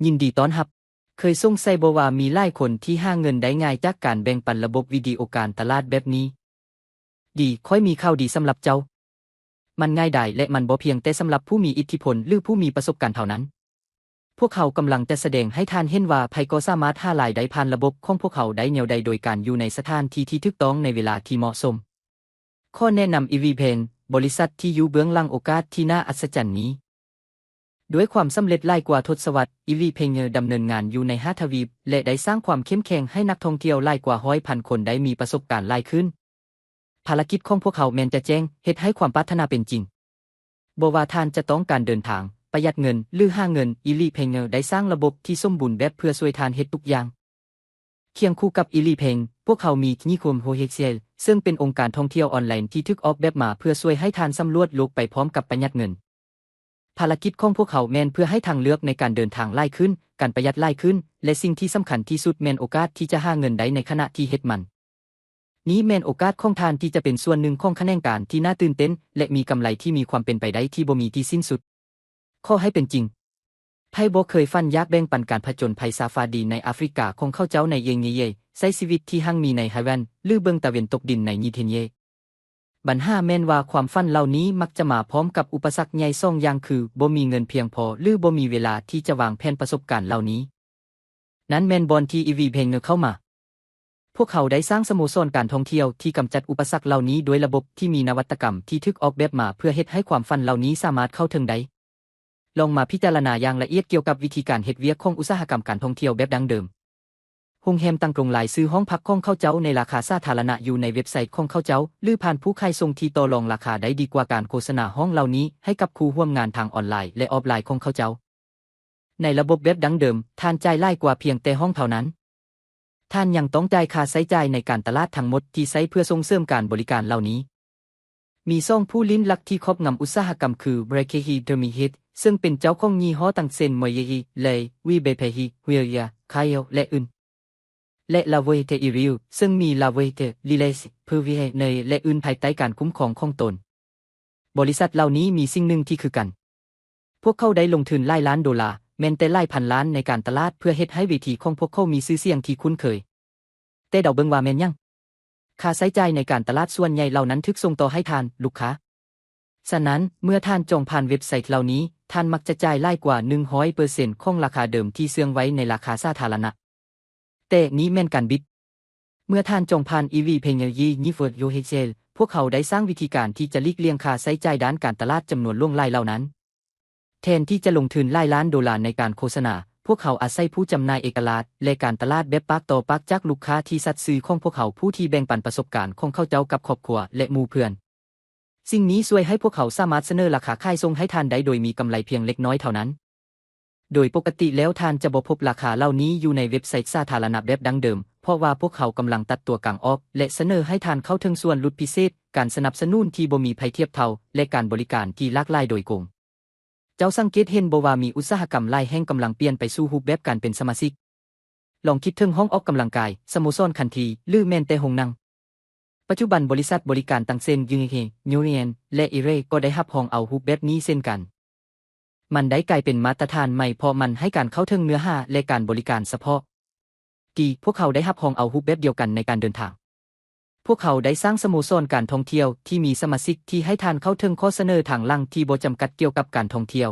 ຍິນດີຕ້ອນຮັບ. ເຄີຍສົງໄສບໍ່ວ່າມີຫຼາຍຄົນທີ່ຫາເງິນໄດ້ງ່າຍຈາກການແບ່ງປັນລະບົບວິດີໂອການຕະຫຼາດແບບນີ້? ດີ, ຂ້ອຍມີຂ່າວດີສຳລັບເຈົ້າ. ມັນງ່າຍດາຍ ແລະ ມັນບໍ່ພຽງແຕ່ສຳລັບຜູ້ມີອິດທິພົນ ຫຼື ຜູ້ມີປະສົບການເທົ່ານັ້ນ. ພວກເຮົາກຳລັງຈະສະແດງໃຫ້ທ່ານເຫັນວ່າໃຜກໍສາມາດຫາລາຍໄດ້ຜ່ານລະບົບຂອງພວກເຮົາໄດ້ແນວໃດ ໂດຍການຢູ່ໃນສະຖານທີ່ທີ່ຖືກຕ້ອງໃນເວລາທີ່ເໝາະສົມ. ຂໍແນະນຳ Evebank, ບໍລິສັດທີ່ຢູ່ເບື້ອງຫຼັງໂອກາດທີ່ໜ້າອັດສະຈັນນີ້. ດ້ວຍຄວາມສຳເລັດຫຼາຍກວ່າທົດສະວັດ, Evebank ດຳເນີນງານຢູ່ໃນຫ້າທະວີບ ແລະ ໄດ້ສ້າງຄວາມເຂັ້ມແຂງໃຫ້ນັກທ່ອງທ່ຽວຫຼາຍກວ່າຮ້ອຍພັນຄົນໄດ້ມີປະສົບການຫຼາຍຂຶ້ນ. ພາລະກິດຂອງພວກເຮົາແມ່ນຈະແຈ້ງ, ເຮັດໃຫ້ຄວາມປາດຖະໜາເປັນຈິງ. ບໍ່ວ່າທ່ານຈະຕ້ອງການເດີນທາງ, ປະຢັດເງິນ ຫຼື ຫາເງິນ, Evebank ໄດ້ສ້າງລະບົບທີ່ສົມບູນແບບເພື່ອຊ່ວຍທ່ານເຮັດທຸກຢ່າງ. ຄຽງຄູ່ກັບ Evebank, ພວກເຮົາມີ Nippon Hotel ເຊິ່ງເປັນອົງການທ່ອງທ່ຽວອອນລາຍທີ່ຖືກອອກແບບມາເພື່ອຊ່ວຍໃຫ້ທ່ານສຳຫຼວດໂລກໄປພ້ອມກັບປະຢັດເງິນ. ພາລະກິດຂອງພວກເຮົາແມ່ນເພື່ອໃຫ້ທາງເລືອກໃນການເດີນທາງຫຼາຍຂຶ້ນ, ການປະຢັດຫຼາຍຂຶ້ນ ແລະ ສິ່ງທີ່ສຳຄັນທີ່ສຸດແມ່ນໂອກາດທີ່ຈະຫາເງິນໄດ້ໃນຂະນະທີ່ເຮັດມັນ. ນີ້ແມ່ນໂອກາດຂອງທ່ານທີ່ຈະເປັນສ່ວນໜຶ່ງຂອງຂະແໜງການທີ່ໜ້າຕື່ນເຕັ້ນ ແລະ ມີກຳໄລທີ່ມີຄວາມເປັນໄປໄດ້ທີ່ບໍ່ມີທີ່ສິ້ນສຸດ. ຂໍໃຫ້ເປັນຈິງ. ໃຜບໍ່ເຄີຍຝັນຢາກແບ່ງປັນການຜະຈົນໄພຊາຟາດີໃນອາຟຣິກາຂອງເຂົາເຈົ້າໃນເຢເງເຢ, ໃຊ້ຊີວິດທີ່ຮັ່ງມີໃນໄຮແວນ ຫຼື ເບິ່ງຕາເວັນຕົກດິນໃນນີເທນເຢ? ບັນຫາແມ່ນວ່າຄວາມຝັນເຫຼົ່ານີ້ມັກຈະມາພ້ອມກັບອຸປະສັກໃຫຍ່ສອງຢ່າງຄື ບໍ່ມີເງິນພຽງພໍ ຫຼື ບໍ່ມີເວລາທີ່ຈະວາງແຜນປະສົບການເຫຼົ່ານີ້. ນັ້ນແມ່ນບ່ອນທີ່ Evebank ເຂົ້າມາ. ພວກເຮົາໄດ້ສ້າງສະໂມສອນການທ່ອງທ່ຽວທີ່ກຳຈັດອຸປະສັກເຫຼົ່ານີ້ດ້ວຍລະບົບທີ່ມີນະວັດຕະກຳທີ່ຖືກອອກແບບມາເພື່ອເຮັດໃຫ້ຄວາມຝັນເຫຼົ່ານີ້ສາມາດເຂົ້າເຖິງໄດ້. ລອງມາພິຈາລະນາຢ່າງລະອຽດກ່ຽວກັບວິທີການເຮັດວຽກຂອງອຸດສາຫະກຳການທ່ອງທ່ຽວແບບດັ້ງເດີມ. ໂຮງແຮມຕ່າງໆລວງລາຍຊື່ຫ້ອງພັກຂອງເຂົາເຈົ້າໃນລາຄາສາທາລະນະຢູ່ໃນເວັບໄຊຂອງເຂົາເຈົ້າ ຫຼື ຜ່ານຜູ້ຂາຍສົ່ງທີ່ຕໍ່ລອງລາຄາໄດ້ດີກວ່າການໂຄສະນາຫ້ອງເຫຼົ່ານີ້ໃຫ້ກັບຄູ່ຮ່ວມງານທາງອອນລາຍ ແລະ ອອຟລາຍຂອງເຂົາເຈົ້າ. ໃນລະບົບແບບດັ້ງເດີມ, ທ່ານຈ່າຍຫຼາຍກວ່າພຽງແຕ່ຫ້ອງເທົ່ານັ້ນ. ທ່ານຍັງຕ້ອງຈ່າຍຄ່າໃຊ້ຈ່າຍໃນການຕະຫຼາດທັງໝົດທີ່ໃຊ້ເພື່ອສົ່ງເສີມການບໍລິການເຫຼົ່ານີ້. ມີສອງຜູ້ຫຼິ້ນຫຼັກທີ່ຄອບງຳອຸດສາຫະກຳຄື Brakehi Dermihead ເຊິ່ງເປັນເຈົ້າຂອງຍີ່ຫໍ້ຕ່າງເຊັ່ນ Moyehi ແລະ Wibepehi Hueya Kayo ແລະ ອື່ນ ແລະ Lavoete Iriu ເຊິ່ງມີ Lavoete Lilesi Purvihene ແລະ ອື່ນ ພາຍໃຕ້ການຄຸ້ມຄອງຂອງຕົນ. ບໍລິສັດເຫຼົ່ານີ້ມີສິ່ງໜຶ່ງທີ່ຄືກັນ. ພວກເຂົາໄດ້ລົງທຶນຫຼາຍລ້ານໂດລາ, ແມ່ນແຕ່ຫຼາຍພັນລ້ານໃນການຕະຫຼາດເພື່ອເຮັດໃຫ້ເວທີຂອງພວກເຂົາມີຊື່ສຽງທີ່ຄຸ້ນເຄີຍ. ແຕ່ເດົາເບິ່ງວ່າແມ່ນຫຍັງ? ຄ່າໃຊ້ຈ່າຍໃນການຕະຫຼາດສ່ວນໃຫຍ່ເຫຼົ່ານັ້ນຖືກສົ່ງຕໍ່ໃຫ້ທ່ານ, ລູກຄ້າ. ສະນັ້ນ, ເມື່ອທ່ານຈອງຜ່ານເວັບໄຊເຫຼົ່ານີ້, ທ່ານມັກຈະຈ່າຍຫຼາຍກວ່າໜຶ່ງຮ້ອຍເປີເຊັນຂອງລາຄາເດີມທີ່ເຊື່ອງໄວ້ໃນລາຄາສາທາລະນະ. ແຕ່ນີ້ແມ່ນການບິດ. ເມື່ອທ່ານຈອງຜ່ານ Evebank Universal Hotel, ພວກເຮົາໄດ້ສ້າງວິທີການທີ່ຈະຫຼີກລ່ຽງຄ່າໃຊ້ຈ່າຍດ້ານການຕະຫຼາດຈຳນວນຫຼວງຫຼາຍເຫຼົ່ານັ້ນ. ແທນທີ່ຈະລົງທຶນຫຼາຍລ້ານໂດລາໃນການໂຄສະນາ, ພວກເຮົາອາໄສຜູ້ຈຳໜ່າຍເອກະລາດ ແລະ ການຕະຫຼາດແບບປາກຕໍ່ປາກຈາກລູກຄ້າທີ່ສັດຊື່ຂອງພວກເຮົາ, ຜູ້ທີ່ແບ່ງປັນປະສົບການຂອງເຂົາເຈົ້າກັບຄອບຄົວ ແລະ ໝູ່ເພື່ອນ. ສິ່ງນີ້ຊ່ວຍໃຫ້ພວກເຮົາສາມາດສະເໜີລາຄາຂາຍສົ່ງໃຫ້ທ່ານໄດ້ໂດຍມີກຳໄລພຽງເລັກນ້ອຍເທົ່ານັ້ນ. ໂດຍປົກກະຕິແລ້ວທ່ານຈະບໍ່ພົບລາຄາເຫຼົ່ານີ້ຢູ່ໃນເວັບໄຊສາທາລະນະແບບດັ້ງເດີມ, ເພາະວ່າພວກເຮົາກຳລັງຕັດຕົວກາງອອກ ແລະ ສະເໜີໃຫ້ທ່ານເຂົ້າເຖິງສ່ວນຫຼຸດພິເສດ, ການສະໜັບສະໜູນທີ່ບໍ່ມີໃຜທຽບເທົ່າ ແລະ ການບໍລິການທີ່ຫຼາກຫຼາຍໂດຍກົງ. ເຈົ້າສັງເກດເຫັນບໍ່ວ່າມີອຸດສາຫະກຳຫຼາຍແຫ່ງກຳລັງປ່ຽນໄປສູ່ຮູບແບບການເປັນສະມາຊິກ? ລອງຄິດເຖິງຫ້ອງອອກກຳລັງກາຍ, ສະໂມສອນຄັນທີ ຫຼື ແມ່ນແຕ່ໂຮງໜັງ. ປັດຈຸບັນບໍລິສັດບໍລິການຕ່າງເຊັ່ນ Unihe, Union ແລະ Ire ກໍໄດ້ຮັບຮອງເອົາຮູບແບບນີ້ເຊັ່ນກັນ. ມັນໄດ້ກາຍເປັນມາດຕະຖານໃໝ່ ເພາະມັນໃຫ້ການເຂົ້າເຖິງເນື້ອຫາ ແລະ ການບໍລິການສະເພາະ. ທີ່ພວກເຮົາໄດ້ຮັບຮອງເອົາຮູບແບບດຽວກັນໃນການເດີນທາງ. ພວກເຮົາໄດ້ສ້າງສະໂມສອນການທ່ອງທ່ຽວທີ່ມີສະມາຊິກທີ່ໃຫ້ທ່ານເຂົ້າເຖິງຂໍ້ສະເໜີທາງຫຼັງທີ່ບໍ່ຈຳກັດກ່ຽວກັບການທ່ອງທ່ຽວ.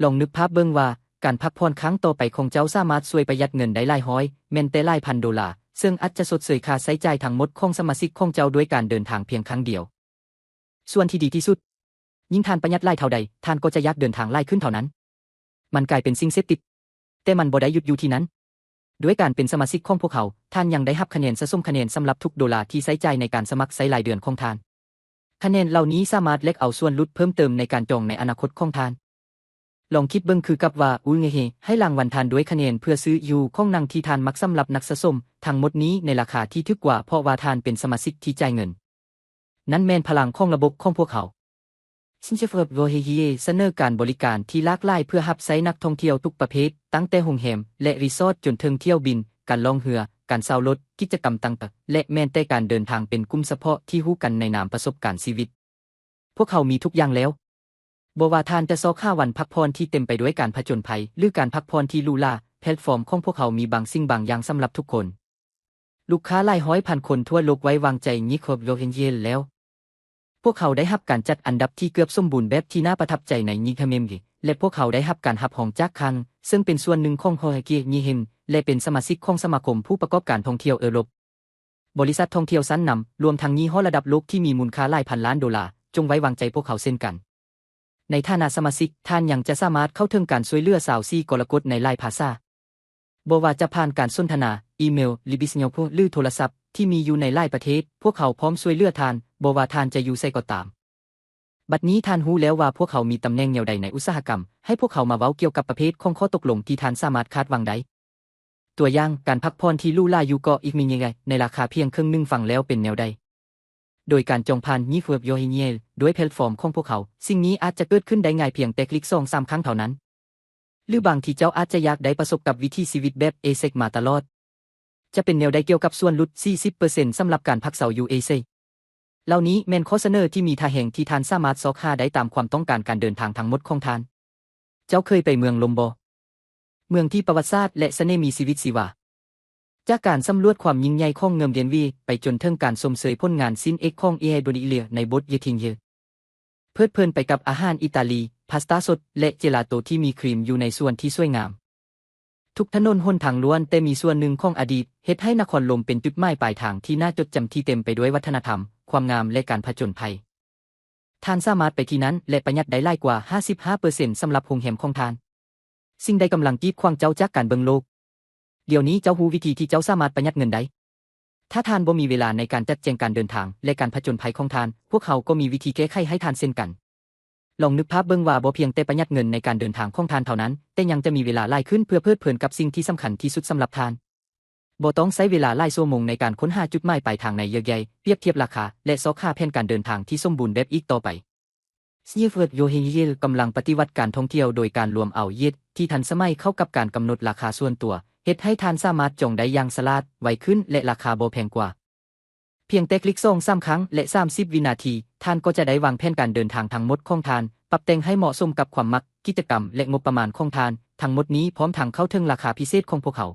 ລອງນຶກພາບເບິ່ງວ່າ ການພັກຜ່ອນຄັ້ງຕໍ່ໄປຂອງເຈົ້າສາມາດຊ່ວຍປະຢັດເງິນໄດ້ຫຼາຍຮ້ອຍ, ແມ່ນແຕ່ຫຼາຍພັນໂດລາ, ເຊິ່ງອາດຈະຊົດເຊີຍຄ່າໃຊ້ຈ່າຍທັງໝົດຂອງສະມາຊິກຂອງເຈົ້າດ້ວຍການເດີນທາງພຽງຄັ້ງດຽວ. ສ່ວນທີ່ດີທີ່ສຸດ, ຍິ່ງທ່ານປະຢັດຫຼາຍເທົ່າໃດ, ທ່ານກໍຈະຢາກເດີນທາງຫຼາຍຂຶ້ນເທົ່ານັ້ນ. ມັນກາຍເປັນສິ່ງເສບຕິດ. ແຕ່ມັນບໍ່ໄດ້ຢຸດຢູ່ທີ່ນັ້ນ. ດ້ວຍການເປັນສະມາຊິກຂອງພວກເຮົາ, ທ່ານຍັງໄດ້ຮັບຄະແນນສະສົມຄະແນນສຳລັບທຸກໂດລາທີ່ໃຊ້ຈ່າຍໃນການສະໝັກໃຊ້ລາຍເດືອນຂອງທ່ານ. ຄະແນນເຫຼົ່ານີ້ສາມາດແລກເອົາສ່ວນຫຼຸດເພີ່ມເຕີມໃນການຈອງໃນອະນາຄົດຂອງທ່ານ. ລອງຄິດເບິ່ງຄືກັບວ່າ Unihe ໃຫ້ລາງວັນທ່ານດ້ວຍຄະແນນເພື່ອຊື້ຢູ່ຂອງໜັງທີ່ທ່ານມັກສຳລັບນັກສະສົມ, ທັງໝົດນີ້ໃນລາຄາທີ່ຖືກກວ່າ ເພາະວ່າທ່ານເປັນສະມາຊິກທີ່ຈ່າຍເງິນ. ນັ້ນແມ່ນພະລັງຂອງລະບົບຂອງພວກເຮົາ. Since February ສະເໜີການບໍລິການທີ່ຫຼາກຫຼາຍເພື່ອຮັບໃຊ້ນັກທ່ອງທ່ຽວທຸກປະເພດ, ຕັ້ງແຕ່ໂຮງແຮມ ແລະ ຣີສອດ ຈົນເຖິງຖ້ຽວບິນ, ການລ່ອງເຮືອ, ການເຊົ່າລົດ, ກິດຈະກຳຕ່າງໆ ແລະ ແມ່ນແຕ່ການເດີນທາງເປັນກຸ່ມສະເພາະທີ່ຮູ້ກັນໃນນາມປະສົບການຊີວິດ. ພວກເຮົາມີທຸກຢ່າງແລ້ວ. ບໍ່ວ່າທ່ານຈະຊອກຫາວັນພັກຜ່ອນທີ່ເຕັມໄປດ້ວຍການຜະຈົນໄພ ຫຼື ການພັກຜ່ອນທີ່ຫຼູຫຼາ, ແພລດຟອມຂອງພວກເຮົາມີບາງສິ່ງບາງຢ່າງສຳລັບທຸກຄົນ. ລູກຄ້າຫຼາຍຮ້ອຍພັນຄົນທົ່ວໂລກໄວ້ວາງໃຈ Nyikhop Rohingya ແລ້ວ. ພວກເຮົາໄດ້ຮັບການຈັດອັນດັບທີ່ເກືອບສົມບູນແບບທີ່ໜ້າປະທັບໃຈໃນ Nyikhap Mem ແລະ ພວກເຮົາໄດ້ຮັບການຮັບຮອງຈາກ Kang ເຊິ່ງເປັນສ່ວນໜຶ່ງຂອງ Rohingya Nyihem ແລະ ເປັນສະມາຊິກຂອງສະມາຄົມຜູ້ປະກອບການທ່ອງທ່ຽວເອີຣົບ. ບໍລິສັດທ່ອງທ່ຽວຊັ້ນນຳ, ລວມທັງຍີ່ຫໍ້ລະດັບໂລກທີ່ມີມູນຄ່າຫຼາຍພັນລ້ານໂດລາ, ຈົ່ງໄວ້ວາງໃຈພວກເຮົາເຊັ່ນກັນ. ໃນຖານະສະມາຊິກ, ທ່ານຍັງຈະສາມາດເຂົ້າເຖິງການຊ່ວຍເຫຼືອຊາວສີ່ກໍລະກົດໃນຫຼາຍພາສາ. ບໍ່ວ່າຈະຜ່ານການສົນທະນາ, ອີເມວ, ຫຼື ວິທະຍຸ ຫຼື ໂທລະສັບ ທີ່ມີຢູ່ໃນຫຼາຍປະເທດ, ພວກເຮົາພ້ອມຊ່ວຍເຫຼືອທ່ານ, ບໍ່ວ່າທ່ານຈະຢູ່ໃສກໍຕາມ. ບັດນີ້ທ່ານຮູ້ແລ້ວວ່າພວກເຮົາມີຕຳແໜ່ງແນວໃດໃນອຸດສາຫະກຳ, ໃຫ້ພວກເຮົາມາເວົ້າກ່ຽວກັບປະເພດຂອງຂໍ້ຕົກລົງທີ່ທ່ານສາມາດຄາດຫວັງໄດ້. ຕົວຢ່າງ, ການພັກຜ່ອນທີ່ຫຼູຫຼາຢູ່ເກາະອີກມິນເຍໃນລາຄາພຽງເຄິ່ງໜຶ່ງ. ຟັງແລ້ວເປັນແນວໃດ? ໂດຍການຈອງຜ່ານ Nyikhop Rohingya ດ້ວຍແພລດຟອມຂອງພວກເຮົາ, ສິ່ງນີ້ອາດຈະເກີດຂຶ້ນໄດ້ງ່າຍພຽງແຕ່ຄລິກສອງສາມຄັ້ງເທົ່ານັ້ນ. ຫຼືບາງທີເຈົ້າອາດຈະຢາກໄດ້ປະສົບກັບວິຖີຊີວິດແບບ ASEAN ມາຕະຫຼອດ. ຈະເປັນແນວໃດກ່ຽວກັບສ່ວນຫຼຸດສີ່ສິບເປີເຊັນສຳລັບການພັກເຊົາຢູ່ ASEAN? ເຫຼົ່ານີ້ແມ່ນຂໍ້ສະເໜີທີ່ມີທ່າແຮງທີ່ທ່ານສາມາດຊອກຫາໄດ້ຕາມຄວາມຕ້ອງການການເດີນທາງທັງໝົດຂອງທ່ານ. ເຈົ້າເຄີຍໄປເມືອງລົມບໍ່? ເມືອງທີ່ປະຫວັດສາດ ແລະ ສະເໜ່ມີຊີວິດຊີວາ. ຈາກການສຳຫຼວດຄວາມຍິ່ງໃຫຍ່ຂອງເມືອງ Denver ໄປຈົນເຖິງການຊົມເຊີຍຜົນງານສິນເອກຂອງ Isidro Dell'Isla ໃນບົດ Yet King Here. ເພີດເພີນໄປກັບອາຫານອີຕາລີ, ພາສຕາສົດ ແລະ ເຈລາໂຕທີ່ມີຄຣີມຢູ່ໃນສວນທີ່ສວຍງາມ. ທຸກຖະໜົນຫົນທາງລ້ວນແຕ່ມີສ່ວນໜຶ່ງຂອງອະດີດ, ເຮັດໃຫ້ນະຄອນລົມເປັນຈຸດໝາຍປາຍທາງທີ່ໜ້າຈົດຈຳທີ່ເຕັມໄປດ້ວຍວັດທະນະທຳ, ຄວາມງາມ ແລະ ການຜະຈົນໄພ. ທ່ານສາມາດໄປທີ່ນັ້ນ ແລະ ປະຢັດໄດ້ຫຼາຍກວ່າຫ້າສິບຫ້າເປີເຊັນສຳລັບໂຮງແຮມຂອງທ່ານ. ສິ່ງໃດກຳລັງກີດຂວາງເຈົ້າຈາກການເບິ່ງໂລກ? ດຽວນີ້ເຈົ້າຮູ້ວິທີທີ່ເຈົ້າສາມາດປະຢັດເງິນໄດ້. ຖ້າທ່ານບໍ່ມີເວລາໃນການຈັດແຈງການເດີນທາງ ແລະ ການຜະຈົນໄພຂອງທ່ານ, ພວກເຮົາກໍມີວິທີແກ້ໄຂໃຫ້ທ່ານເຊັ່ນກັນ. ລອງນຶກພາບເບິ່ງວ່າບໍ່ພຽງແຕ່ປະຢັດເງິນໃນການເດີນທາງຂອງທ່ານເທົ່ານັ້ນ, ແຕ່ຍັງຈະມີເວລາຫຼາຍຂຶ້ນເພື່ອເພີດເພີນກັບສິ່ງທີ່ສຳຄັນທີ່ສຸດສຳລັບທ່ານ. ບໍ່ຕ້ອງໃຊ້ເວລາຫຼາຍຊົ່ວໂມງໃນການຄົ້ນຫາຈຸດໝາຍປາຍທາງໃນເຍືອໃຍ, ປຽບທຽບລາຄາ ແລະ ຊອກຫາແຜນການເດີນທາງທີ່ສົມບູນແບບອີກຕໍ່ໄປ. Sniffed Rohingya ກຳລັງປະຕິວັດການທ່ອງທ່ຽວໂດຍການລວມເອົາ Yet ທີ່ທັນສະໄໝເຂົ້າກັບການກຳນົດລາຄາສ່ວນຕົວ, ເຮັດໃຫ້ທ່ານສາມາດຈອງໄດ້ຢ່າງສະຫຼາດ, ໄວຂຶ້ນ ແລະ ລາຄາບໍ່ແພງກວ່າ. ພຽງແຕ່ຄລິກສອງສາມຄັ້ງ ແລະ ສາມສິບວິນາທີ, ທ່ານກໍຈະໄດ້ວາງແຜນການເດີນທາງທັງໝົດຂອງທ່ານ, ປັບແຕ່ງໃຫ້ເໝາະສົມກັບຄວາມມັກ, ກິດຈະກຳ ແລະ ງົບປະມານຂອງທ່ານ, ທັງໝົດນີ້ພ້ອມທັງເຂົ້າເຖິງລາຄາພິເສດຂອງພວກເຮົາ.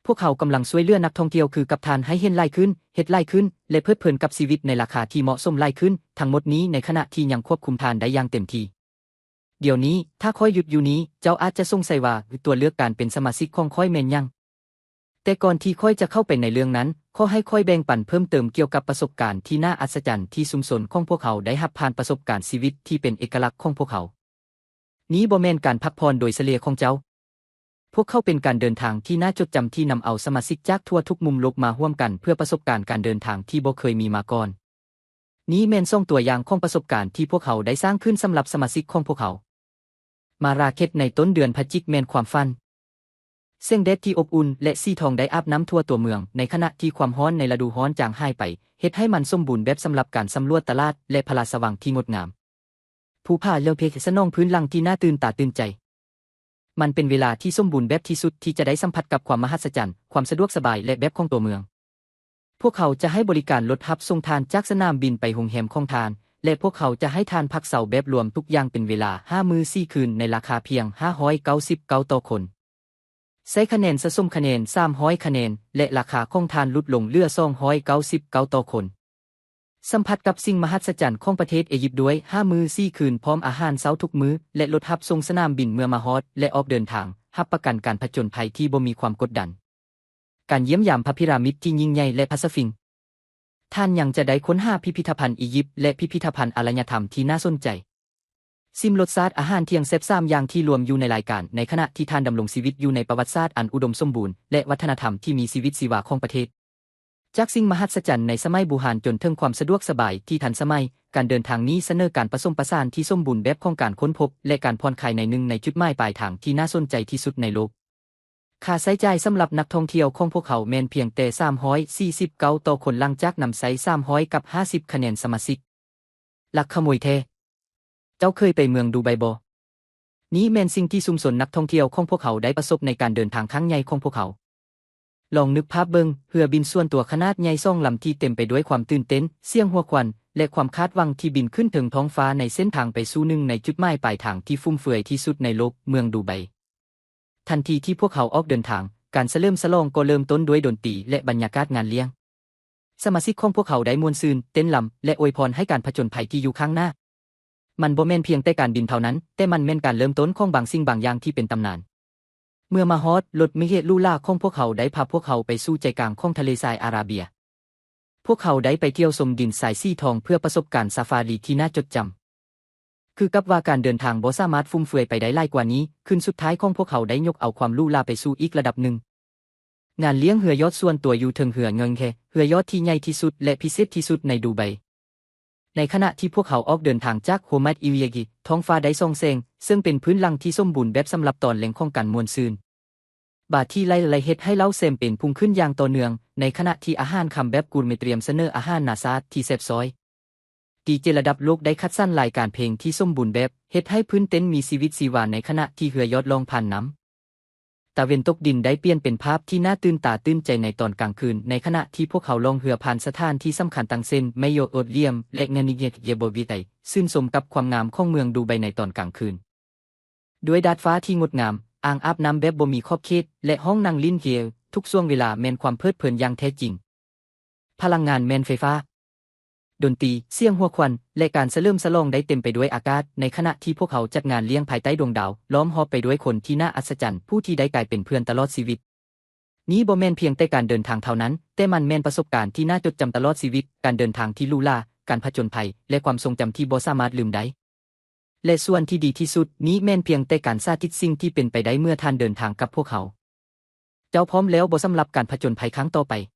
ພວກເຮົາກຳລັງຊ່ວຍເຫຼືອນັກທ່ອງທ່ຽວຄືກັບທ່ານໃຫ້ເຫັນຫຼາຍຂຶ້ນ, ເຮັດຫຼາຍຂຶ້ນ ແລະ ເພີດເພີນກັບຊີວິດໃນລາຄາທີ່ເໝາະສົມຫຼາຍຂຶ້ນ, ທັງໝົດນີ້ໃນຂະນະທີ່ຍັງຄວບຄຸມທ່ານໄດ້ຢ່າງເຕັມທີ່. ດຽວນີ້, ຖ້າຂ້ອຍຢຸດຢູ່ນີ້, ເຈົ້າອາດຈະສົງໄສວ່າຕົວເລືອກການເປັນສະມາຊິກຂອງຂ້ອຍແມ່ນຫຍັງ? ແຕ່ກ່ອນທີ່ຂ້ອຍຈະເຂົ້າໄປໃນເລື່ອງນັ້ນ, ຂໍໃຫ້ຂ້ອຍແບ່ງປັນເພີ່ມເຕີມກ່ຽວກັບປະສົບການທີ່ໜ້າອັດສະຈັນທີ່ຊຸມຊົນຂອງພວກເຮົາໄດ້ຮັບຜ່ານປະສົບການຊີວິດທີ່ເປັນເອກະລັກຂອງພວກເຮົາ. ນີ້ບໍ່ແມ່ນການພັກຜ່ອນໂດຍສະເລ່ຍຂອງເຈົ້າ. ພວກເຂົາເປັນການເດີນທາງທີ່ໜ້າຈົດຈຳທີ່ນຳເອົາສະມາຊິກຈາກທົ່ວທຸກມຸມໂລກມາຮ່ວມກັນເພື່ອປະສົບການການເດີນທາງທີ່ບໍ່ເຄີຍມີມາກ່ອນ. ນີ້ແມ່ນສອງຕົວຢ່າງຂອງປະສົບການທີ່ພວກເຮົາໄດ້ສ້າງຂຶ້ນສຳລັບສະມາຊິກຂອງພວກເຮົາ. ມາຣາເຄດໃນຕົ້ນເດືອນພະຈິກແມ່ນຄວາມຝັນ. ແສງແດດທີ່ອົບອຸ່ນ ແລະ ສີທອງໄດ້ອາບນ້ຳທົ່ວຕົວເມືອງ, ໃນຂະນະທີ່ຄວາມຮ້ອນໃນລະດູຮ້ອນຈາງຫາຍໄປ, ເຮັດໃຫ້ມັນສົມບູນແບບສຳລັບການສຳຫຼວດຕະຫຼາດ ແລະ ພະລາຊະວັງທີ່ງົດງາມ. ພູຜາເລີເພສສະໜອງພື້ນຫຼັງທີ່ໜ້າຕື່ນຕາຕື່ນໃຈ. ມັນເປັນເວລາທີ່ສົມບູນແບບທີ່ສຸດທີ່ຈະໄດ້ສຳຜັດກັບຄວາມມະຫັດສະຈັນ, ຄວາມສະດວກສະບາຍ ແລະ ແບບຂອງຕົວເມືອງ. ພວກເຂົາຈະໃຫ້ບໍລິການລົດຮັບສົ່ງທ່ານຈາກສະໜາມບິນໄປໂຮງແຮມຂອງທ່ານ, ແລະ ພວກເຂົາຈະໃຫ້ທ່ານພັກເຊົາແບບລວມທຸກຢ່າງເປັນເວລາຫ້າມື້ສີ່ຄືນໃນລາຄາພຽງຫ້າຮ້ອຍເກົ້າສິບເກົ້າຕໍ່ຄົນ. ໃຊ້ຄະແນນສະສົມຄະແນນສາມຮ້ອຍຄະແນນ ແລະ ລາຄາຂອງທ່ານຫຼຸດລົງເຫຼືອສອງຮ້ອຍເກົ້າສິບເກົ້າຕໍ່ຄົນ. ສຳຜັດກັບສິ່ງມະຫັດສະຈັນຂອງປະເທດເອຢິບດ້ວຍຫ້າມື້ສີ່ຄືນ ພ້ອມອາຫານເຊົ້າທຸກມື້ ແລະ ລົດຮັບສົ່ງສະໜາມບິນເມື່ອມາຮອດ ແລະ ອອກເດີນທາງ, ຮັບປະກັນການຜະຈົນໄພທີ່ບໍ່ມີຄວາມກົດດັນ. ການຢ້ຽມຢາມພະພິຣາມິດທີ່ຍິ່ງໃຫຍ່ ແລະ ພະສະຟິງ. ທ່ານຍັງຈະໄດ້ຄົ້ນຫາພິພິທະພັນອີຢິບ ແລະ ພິພິທະພັນອາລະຍະທຳທີ່ໜ້າສົນໃຈ. ຊິມລົດຊາດອາຫານທ່ຽງແຊບສາມຢ່າງທີ່ລວມຢູ່ໃນລາຍການ, ໃນຂະນະທີ່ທ່ານດຳລົງຊີວິດຢູ່ໃນປະຫວັດສາດອັນອຸດົມສົມບູນ ແລະ ວັດທະນະທຳທີ່ມີຊີວິດຊີວາຂອງປະເທດ. ຈາກສິ່ງມະຫັດສະຈັນໃນສະໄໝບູຮານຈົນເຖິງຄວາມສະດວກສະບາຍທີ່ທັນສະໄໝ, ການເດີນທາງນີ້ສະເໜີການປະສົມປະສານທີ່ສົມບູນແບບຂອງການຄົ້ນພົບ ແລະ ການຜ່ອນຄາຍໃນໜຶ່ງໃນຈຸດໝາຍປາຍທາງທີ່ໜ້າສົນໃຈທີ່ສຸດໃນໂລກ. ຄ່າໃຊ້ຈ່າຍສຳລັບນັກທ່ອງທ່ຽວຂອງພວກເຂົາແມ່ນພຽງແຕ່ສາມຮ້ອຍສີ່ສິບເກົ້າຕໍ່ຄົນ ຫຼັງຈາກນຳໃຊ້ສາມຮ້ອຍກັບຫ້າສິບຄະແນນສະມາຊິກ. ລັກຂະໂມຍແທ້. ເຈົ້າເຄີຍໄປເມືອງດູໄບບໍ່? ນີ້ແມ່ນສິ່ງທີ່ຊຸມຊົນນັກທ່ອງທ່ຽວຂອງພວກເຮົາໄດ້ປະສົບໃນການເດີນທາງຄັ້ງໃຫຍ່ຂອງພວກເຮົາ. ລອງນຶກພາບເບິ່ງ ເຮືອບິນສ່ວນຕົວຂະໜາດໃຫຍ່ສອງລຳທີ່ເຕັມໄປດ້ວຍຄວາມຕື່ນເຕັ້ນ, ສຽງຫົວຂວັນ ແລະ ຄວາມຄາດຫວັງທີ່ບິນຂຶ້ນເທິງທ້ອງຟ້າໃນເສັ້ນທາງໄປສູ່ໜຶ່ງໃນຈຸດໝາຍປາຍທາງທີ່ຟຸມເຟືອຍທີ່ສຸດໃນໂລກ, ເມືອງດູໄບ. ທັນທີທີ່ພວກເຮົາອອກເດີນທາງ, ການສະເຫຼີມສະຫຼອງກໍເລີ່ມຕົ້ນດ້ວຍດົນຕີ ແລະ ບັນຍາກາດງານລ້ຽງ. ສະມາຊິກຂອງພວກເຮົາໄດ້ມ່ວນຊື່ນ, ເຕັ້ນລຳ ແລະ ອວຍພອນໃຫ້ການຜະຈົນໄພທີ່ຢູ່ຂ້າງໜ້າ. ມັນບໍ່ແມ່ນພຽງແຕ່ການບິນເທົ່ານັ້ນ, ແຕ່ມັນແມ່ນການເລີ່ມຕົ້ນຂອງບາງສິ່ງບາງຢ່າງທີ່ເປັນຕຳນານ. ເມື່ອມາຮອດ, ລົດມິເຮຫຼູຫຼາຂອງພວກເຮົາໄດ້ພາພວກເຮົາໄປສູ່ໃຈກາງຂອງທະເລຊາຍອາຣາເບຍ. ພວກເຮົາໄດ້ໄປທ່ຽວຊົມດິນຊາຍສີທອງເພື່ອປະສົບການຊາຟາຣີທີ່ໜ້າຈົດຈຳ. ຄືກັບວ່າການເດີນທາງບໍ່ສາມາດຟຸມເຟືອຍໄປໄດ້ຫຼາຍກວ່ານີ້, ຄືນສຸດທ້າຍຂອງພວກເຮົາໄດ້ຍົກເອົາຄວາມຫຼູຫຼາໄປສູ່ອີກລະດັບໜຶ່ງ. ງານລ້ຽງເຮືອຍອດສ່ວນຕົວຢູ່ເທິງເຮືອເງິນແຄ, ເຮືອຍອດທີ່ໃຫຍ່ທີ່ສຸດ ແລະ ພິເສດທີ່ສຸດໃນດູໄບ. ໃນຂະນະທີ່ພວກເຮົາອອກເດີນທາງຈາກໂຮມັດອິວເຢກີ, ທ້ອງຟ້າໄດ້ສ່ອງແສງ, ເຊິ່ງເປັນພື້ນຫຼັງທີ່ສົມບູນແບບສຳລັບຕອນແລງຂອງການມ່ວນຊື່ນ. ບາທີ່ໄລ່ໄລ່ເຮັດໃຫ້ເຫຼົ້າແຊມເປນພຸ່ງຂຶ້ນຢ່າງຕໍ່ເນື່ອງ, ໃນຂະນະທີ່ອາຫານຄ່ຳແບບກູເມຕຣຽມສະເໜີອາຫານນາຊາດທີ່ແຊບຊອຍ. ດີເຈລະດັບໂລກໄດ້ຄັດສັນລາຍການເພງທີ່ສົມບູນແບບ, ເຮັດໃຫ້ພື້ນເຕັ້ນມີຊີວິດຊີວາໃນຂະນະທີ່ເຮືອຍອດລ່ອງຜ່ານນ້ຳ. ຕາເວັນຕົກດິນໄດ້ປ່ຽນເປັນພາບທີ່ໜ້າຕື່ນຕາຕື່ນໃຈໃນຕອນກາງຄືນ, ໃນຂະນະທີ່ພວກເຮົາລ່ອງເຮືອຜ່ານສະຖານທີ່ສຳຄັນຕ່າງເຊັ່ນ ໄມໂຍໂອດລຽມ ແລະ ງານິເງຍເຢໂບວິໄຕ, ຊື່ນຊົມກັບຄວາມງາມຂອງເມືອງດູໄບໃນຕອນກາງຄືນ. ດ້ວຍດາດຟ້າທີ່ງົດງາມ, ອ່າງອາບນ້ຳແບບບໍ່ມີຂອບເຂດ ແລະ ຫ້ອງນັ່ງຫຼິ້ນເກມ, ທຸກຊ່ວງເວລາແມ່ນຄວາມເພີດເພີນຢ່າງແທ້ຈິງ. ພະລັງງານແມ່ນໄຟຟ້າ, ດົນຕີ, ສຽງຫົວຂວັນ ແລະ ການສະເຫຼີມສະຫຼອງໄດ້ເຕັມໄປດ້ວຍອາກາດ, ໃນຂະນະທີ່ພວກເຮົາຈັດງານລ້ຽງພາຍໃຕ້ດວງດາວ, ລ້ອມຮອບໄປດ້ວຍຄົນທີ່ໜ້າອັດສະຈັນ, ຜູ້ທີ່ໄດ້ກາຍເປັນເພື່ອນຕະຫຼອດຊີວິດ. ນີ້ບໍ່ແມ່ນພຽງແຕ່ການເດີນທາງເທົ່ານັ້ນ, ແຕ່ມັນແມ່ນປະສົບການທີ່ໜ້າຈົດຈຳຕະຫຼອດຊີວິດ, ການເດີນທາງທີ່ຫຼູຫຼາ, ການຜະຈົນໄພ ແລະ ຄວາມຊົງຈຳທີ່ບໍ່ສາມາດລືມໄດ້. ແລະ ສ່ວນທີ່ດີທີ່ສຸດ, ນີ້ແມ່ນພຽງແຕ່ການສາທິດສິ່ງທີ່ເປັນໄປໄດ້ເມື່ອທ່ານເດີນທາງກັບພວກເຮົາ. ເຈົ້າພ້ອມແລ້ວບໍ່ສຳລັບການຜະຈົນໄພຄັ້ງຕໍ່ໄປ?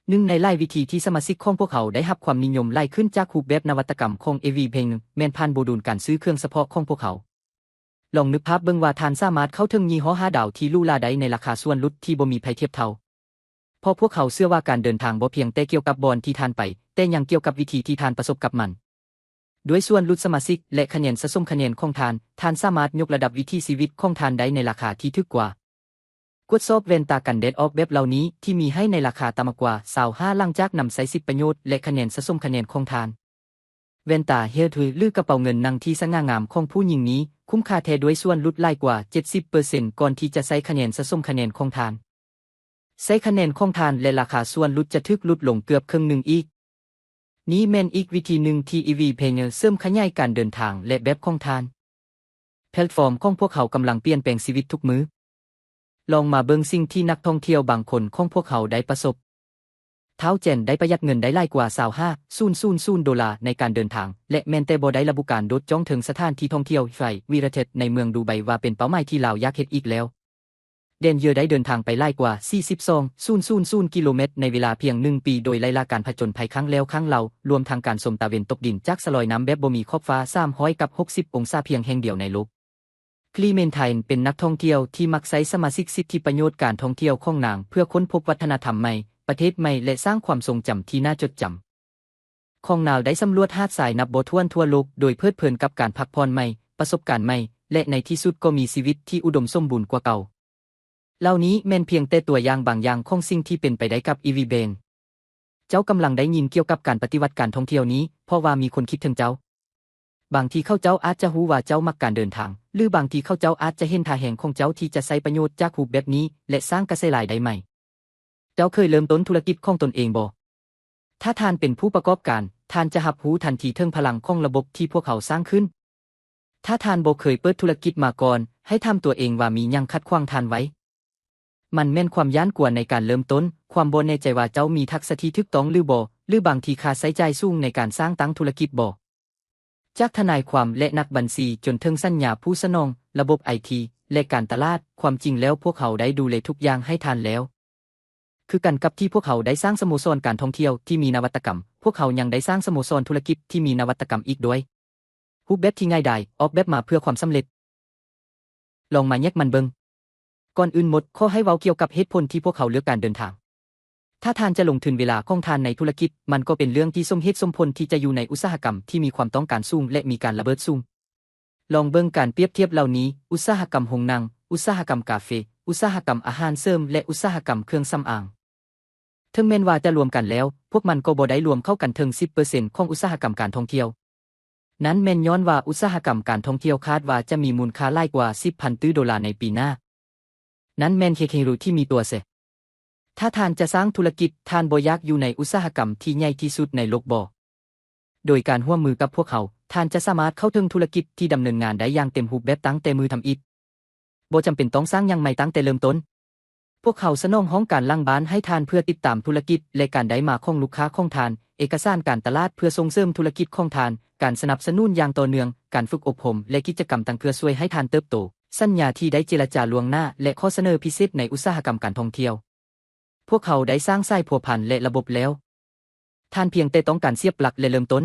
ໜຶ່ງໃນຫຼາຍວິທີທີ່ສະມາຊິກຂອງພວກເຮົາໄດ້ຮັບຄວາມນິຍົມຫຼາຍຂຶ້ນຈາກຮູບແບບນະວັດຕະກຳຂອງ ເອວີ ເພງ ແມ່ນຜ່ານໂມດູນການຊື້ເຄື່ອງສະເພາະຂອງພວກເຮົາ. ລອງນຶກພາບເບິ່ງວ່າທ່ານສາມາດເຂົ້າເຖິງຍີ່ຫໍ້ຫ້າດາວທີ່ຫຼູຫຼາໄດ້ໃນລາຄາສ່ວນຫຼຸດທີ່ບໍ່ມີໃຜທຽບເທົ່າ. ເພາະພວກເຮົາເຊື່ອວ່າການເດີນທາງບໍ່ພຽງແຕ່ກ່ຽວກັບບ່ອນທີ່ທ່ານໄປ, ແຕ່ຍັງກ່ຽວກັບວິທີທີ່ທ່ານປະສົບກັບມັນ. ດ້ວຍສ່ວນຫຼຸດສະມາຊິກ ແລະ ຄະແນນສະສົມຄະແນນຂອງທ່ານ, ທ່ານສາມາດຍົກລະດັບວິຖີຊີວິດຂອງທ່ານໄດ້ໃນລາຄາທີ່ຖືກກວ່າ. ກວດສອບແວ່ນຕາກັນແດດອອກແບບເຫຼົ່ານີ້ທີ່ມີໃຫ້ໃນລາຄາຕ່ຳກວ່າຊາວຫ້າ ຫຼັງຈາກນຳໃຊ້ສິດປະໂຫຍດ ແລະ ຄະແນນສະສົມຄະແນນຂອງທ່ານ. ແວ່ນຕາເຮລຖື ຫຼື ກະເປົາເງິນໜັງທີ່ສະຫງ່າງາມຂອງຜູ້ຍິງນີ້ ຄຸ້ມຄ່າແທ້ດ້ວຍສ່ວນຫຼຸດຫຼາຍກວ່າເຈັດສິບເປີເຊັນ ກ່ອນທີ່ຈະໃຊ້ຄະແນນສະສົມຄະແນນຂອງທ່ານ. ໃຊ້ຄະແນນຂອງທ່ານ ແລະ ລາຄາສ່ວນຫຼຸດຈະຖືກຫຼຸດລົງເກືອບເຄິ່ງໜຶ່ງອີກ. ນີ້ແມ່ນອີກວິທີໜຶ່ງທີ່ EV Payoneer ເສີມຂະຫຍາຍການເດີນທາງ ແລະ ແບບຂອງທ່ານ. ແພລດຟອມຂອງພວກເຮົາກຳລັງປ່ຽນແປງຊີວິດທຸກມື້. ລອງມາເບິ່ງສິ່ງທີ່ນັກທ່ອງທ່ຽວບາງຄົນຂອງພວກເຮົາໄດ້ປະສົບ. ທ້າວແຈນໄດ້ປະຢັດເງິນໄດ້ຫຼາຍກວ່າຊາວຫ້າ ສູນສູນສູນໂດລາໃນການເດີນທາງ ແລະ ແມ່ນແຕ່ບໍ່ໄດ້ລະບຸການໂດດຈ້ອງເທິງສະຖານທີ່ທ່ອງທ່ຽວ Fly Virated ໃນເມືອງດູໄບວ່າເປັນເປົ້າໝາຍທີ່ລາວຢາກເຮັດອີກແລ້ວ. ແດນເຢຍໄດ້ເດີນທາງໄປຫຼາຍກວ່າສີ່ສິບສອງ ສູນສູນສູນກິໂລແມັດໃນເວລາພຽງໜຶ່ງປີ ໂດຍໄລ່ລາການຜະຈົນໄພຄັ້ງແລ້ວຄັ້ງເລົ່າ, ລວມທັງການຊົມຕາເວັນຕົກດິນຈາກສະລອຍນ້ຳແບບບໍ່ມີຂອບຟ້າສາມຮ້ອຍກັບຫົກສິບອົງສາພຽງແຫ່ງດຽວໃນໂລກ. Clementine ເປັນນັກທ່ອງທ່ຽວທີ່ມັກໃຊ້ສະມາຊິກສິດທິປະໂຫຍດການທ່ອງທ່ຽວຂອງນາງເພື່ອຄົ້ນພົບວັດທະນະທຳໃໝ່, ປະເທດໃໝ່ ແລະ ສ້າງຄວາມຊົງຈຳທີ່ໜ້າຈົດຈຳ. ຂອງນາງໄດ້ສຳຫຼວດຫາດຊາຍນັບບໍ່ຖ້ວນທົ່ວໂລກ ໂດຍເພີດເພີນກັບການພັກຜ່ອນໃໝ່, ປະສົບການໃໝ່ ແລະ ໃນທີ່ສຸດກໍມີຊີວິດທີ່ອຸດົມສົມບູນກວ່າເກົ່າ. ເຫຼົ່ານີ້ແມ່ນພຽງແຕ່ຕົວຢ່າງບາງຢ່າງຂອງສິ່ງທີ່ເປັນໄປໄດ້ກັບ EV Payoneer. ເຈົ້າກຳລັງໄດ້ຍິນກ່ຽວກັບການປະຕິວັດການທ່ອງທ່ຽວນີ້ ເພາະວ່າມີຄົນຄິດເຖິງເຈົ້າ. ບາງທີເຂົາເຈົ້າອາດຈະຮູ້ວ່າເຈົ້າມັກການເດີນທາງ, ຫຼື ບາງທີເຂົາເຈົ້າອາດຈະເຫັນທ່າແຮງຂອງເຈົ້າທີ່ຈະໃຊ້ປະໂຫຍດຈາກຮູບແບບນີ້ ແລະ ສ້າງກະແສລາຍໄດ້ໃໝ່. ເຈົ້າເຄີຍເລີ່ມຕົ້ນທຸລະກິດຂອງຕົນເອງບໍ່? ຖ້າທ່ານເປັນຜູ້ປະກອບການ, ທ່ານຈະຮັບຮູ້ທັນທີເຖິງພະລັງຂອງລະບົບທີ່ພວກເຮົາສ້າງຂຶ້ນ. ຖ້າທ່ານບໍ່ເຄີຍເປີດທຸລະກິດມາກ່ອນ, ໃຫ້ຖາມຕົວເອງວ່າມີຫຍັງຂັດຂວາງທ່ານໄວ້? ມັນແມ່ນຄວາມຢ້ານກົວໃນການເລີ່ມຕົ້ນ, ຄວາມບໍ່ແນ່ໃຈວ່າເຈົ້າມີທັກສະທີ່ຖືກຕ້ອງຫຼືບໍ່, ຫຼື ບາງທີຄ່າໃຊ້ຈ່າຍສູງໃນການສ້າງຕັ້ງທຸລະກິດບໍ? ຈາກທະນາຍຄວາມ ແລະ ນັກບັນຊີ ຈົນເຖິງສັນຍາຜູ້ສະໜອງ, ລະບົບໄອທີ ແລະ ການຕະຫຼາດ, ຄວາມຈິງແລ້ວພວກເຮົາໄດ້ດູແລທຸກຢ່າງໃຫ້ທ່ານແລ້ວ. ຄືກັນກັບທີ່ພວກເຮົາໄດ້ສ້າງສະໂມສອນການທ່ອງທ່ຽວທີ່ມີນະວັດຕະກຳ, ພວກເຮົາຍັງໄດ້ສ້າງສະໂມສອນທຸລະກິດທີ່ມີນະວັດຕະກຳອີກດ້ວຍ. ຮູບແບບທີ່ງ່າຍດາຍ, ອອກແບບມາເພື່ອຄວາມສຳເລັດ. ລອງມາແຍກມັນເບິ່ງ. ກ່ອນອື່ນໝົດ, ຂໍໃຫ້ເວົ້າກ່ຽວກັບເຫດຜົນທີ່ພວກເຮົາເລືອກການເດີນທາງ. ຖ້າທ່ານຈະລົງທຶນເວລາຂອງທ່ານໃນທຸລະກິດ, ມັນກໍເປັນເລື່ອງທີ່ສົມເຫດສົມຜົນທີ່ຈະຢູ່ໃນອຸດສາຫະກຳທີ່ມີຄວາມຕ້ອງການສູງ ແລະ ມີການລະເບີດສູງ. ລອງເບິ່ງການປຽບທຽບເຫຼົ່ານີ້, ອຸດສາຫະກຳໂຮງໜັງ, ອຸດສາຫະກຳກາເຟ, ອຸດສາຫະກຳອາຫານເສີມ ແລະ ອຸດສາຫະກຳເຄື່ອງສຳອາງ. ເຖິງແມ່ນວ່າຈະລວມກັນແລ້ວ, ພວກມັນກໍບໍ່ໄດ້ລວມເຂົ້າກັນເຖິງສິບເປີເຊັນຂອງອຸດສາຫະກຳການທ່ອງທ່ຽວ. ນັ້ນແມ່ນຍ້ອນວ່າອຸດສາຫະກຳການທ່ອງທ່ຽວຄາດວ່າຈະມີມູນຄ່າຫຼາຍກວ່າສິບພັນຕື້ໂດລາໃນປີໜ້າ. ນັ້ນແມ່ນເຮັດໃຫ້ຮູ້ທີ່ມີຕົວເສຍ. ຖ້າທ່ານຈະສ້າງທຸລະກິດ, ທ່ານບໍ່ຢາກຢູ່ໃນອຸດສາຫະກຳທີ່ໃຫຍ່ທີ່ສຸດໃນໂລກບໍ? ໂດຍການຮ່ວມມືກັບພວກເຮົາ, ທ່ານຈະສາມາດເຂົ້າເຖິງທຸລະກິດທີ່ດຳເນີນງານໄດ້ຢ່າງເຕັມຮູບແບບຕັ້ງແຕ່ມື້ທຳອິດ. ບໍ່ຈຳເປັນຕ້ອງສ້າງຫຍັງໃໝ່ຕັ້ງແຕ່ເລີ່ມຕົ້ນ. ພວກເຮົາສະໜອງຫ້ອງການຫຼັງບ້ານໃຫ້ທ່ານເພື່ອຕິດຕາມທຸລະກິດ ແລະ ການໄດ້ມາຂອງລູກຄ້າຂອງທ່ານ, ເອກະສານການຕະຫຼາດເພື່ອສົ່ງເສີມທຸລະກິດຂອງທ່ານ, ການສະໜັບສະໜູນຢ່າງຕໍ່ເນື່ອງ, ການຝຶກອົບຮົມ ແລະ ກິດຈະກຳຕ່າງໆເພື່ອຊ່ວຍໃຫ້ທ່ານເຕີບໂຕ, ສັນຍາທີ່ໄດ້ເຈລະຈາລ່ວງໜ້າ ແລະ ຂໍ້ສະເໜີພິເສດໃນອຸດສາຫະກຳການທ່ອງທ່ຽວ. ພວກເຮົາໄດ້ສ້າງສາຍພົວພັນ ແລະ ລະບົບແລ້ວ. ທ່ານພຽງແຕ່ຕ້ອງການສຽບຫຼັກ ແລະ ເລີ່ມຕົ້ນ.